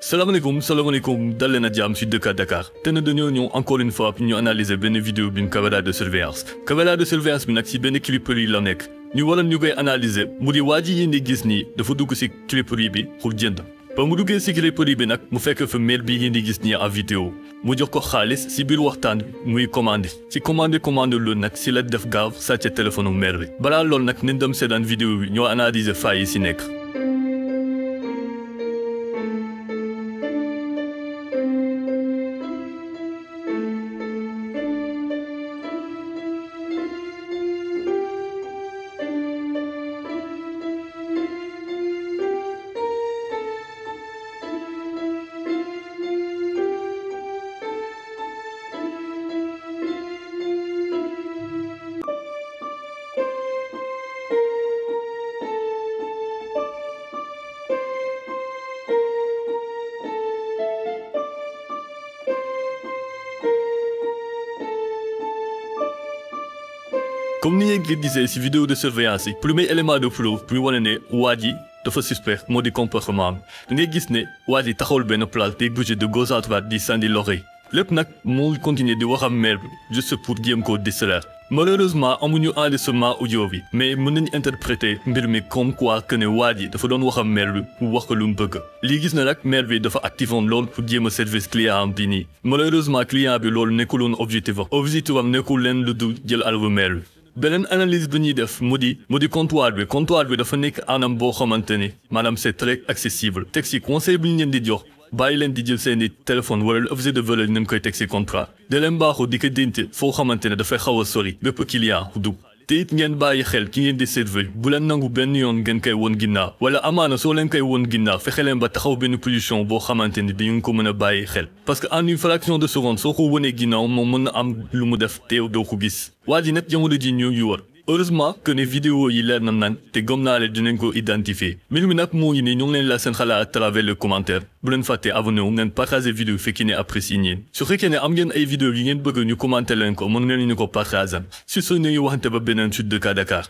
Salaamaaleykum dal leen a jàmm ci Dëkk Dakar te ne dañoo ñëw encore une fois ñu analyser benn vidéo bi caméra de surveillance bi nag ci benn cliperie la nekk ñu waroon ñu koy analyser mu di waa ji yéen di gis nii dafa dugg ci cliperie bi pour jënd ba mu duggee ci cliperie bi nag mu fekk fa maire bi yéen di gis nii en vidéo mu jox ko xaalis ci biir waxtaan muy commandé ci commandé loolu nag ci la def gaaw sàcce téléphone maire bi balaa loolu nag nañ dem seetaan vidéo bi ñoo analyser failles yi ci nekk. Comme ni ngeen ko gisee ci vidéo de surveillance yi premier élément de preuve bu wane ne waa ji dafa suspect moo di comportement am da ngay gis ne waa ji taxawul benn place day bouger de gauche à droite di sànni loxo yi lépp nag moo continuer di wax ak maire bi juste pour jéem koo distraire malheureusement amuñu enregistrement audio bi mais mën nañu interpréter mbir mi comme quoi que ne waa ji dafa doon wax ak maire bi mu wax ko lu mu bëgg lii gis na nag maire bi dafa activé woon loolu pour jéem a service client am bi nii malheureusement client bi loolu nekkuloon objectif am nekkul leen lu du jël alalu maire bi. beneen analyse bi ñuy def mu di comptoir bi dafa nekk anam boo xamante ni maanaam c'est très accessible teg ci conseil bi ñu leen di jox bàyyi leen di jël seeni téléphone wala objet de valeur nañ koy teg ci contrat da leen baaxoo di ko dénte foo xamante ne dafay xaw a sori bépp client dugg te it ngeen bàyyi xel ki ngeen di servir bu leen nangu benn yoon ngeen koy won ginnaaw wala amaana soo leen koy won ginnaaw fexe leen ba taxaw benn position boo xamante ni dañu ko mën a bàyyi xel parce que en une fraction de seconde soo ko wonee ginnaaw moom mën na am lu mu def teew doo ko gis waa ji nag jamono ji ñu wër heureusement que ne vidéo yi leer na nan te gëm naa leen dinañ ko identifier mbir mi nag moo ngi nii ñu ngi leen la seen xalaat à travers le commentaire bu leen fàtte abonné wu ngeen partager vidéo fekki ne apprécié ngeen su fekkee ne am ngeen ay vidéo yi ngeen bëgg ñu commenter leen ko mën ngeen ñu ko partager si soo ñu waxante ba beneen ci Dëkk Dakar